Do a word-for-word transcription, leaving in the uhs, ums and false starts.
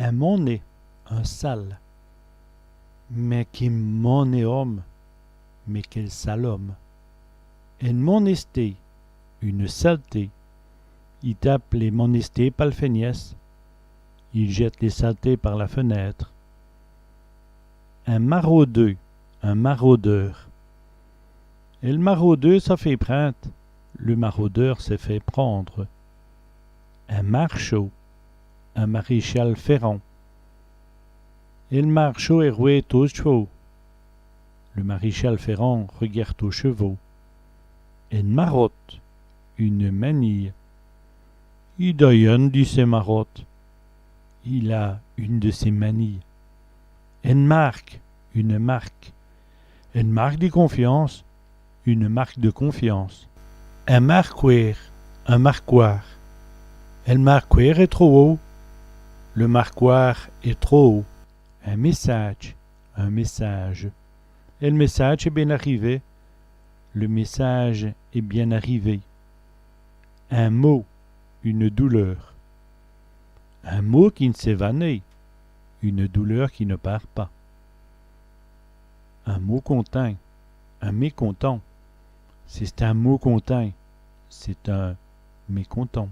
In monnèt, un sale. Mins qué monnèt ome, mais quel sale homme. Ène monnèstéye, une saleté. I tape lès monnèstéyes pa l' fènièsse. Il jette les saletés par la fenêtre. In maraudeû, un maraudeur. El maraudeû s'a fét prinde, le maraudeur s'est fait prendre. In mârchot, un maréchal ferrant. El mârchot i rwète aus tch'vaus. Le maréchal ferrant regarde aux chevaux. Ène marote, une manille. Il a yène di sès marotes. Il a une de ses manilles. Ène mârke, une marque. Ène mârke di confiyance, une marque de confiance. In mârcwêr, un marquoir. El mârcwêr èst trop wôt. Le marquoir est trop haut. In mèssâdje, un message. El mèssâdje èst bén arivé. Le message est bien arrivé. In mau, une douleur. In mau qui n' s'è va nén, une douleur qui ne part pas. In maucontint, un mécontent. C'è-st-in maucontint, c'est un mécontent.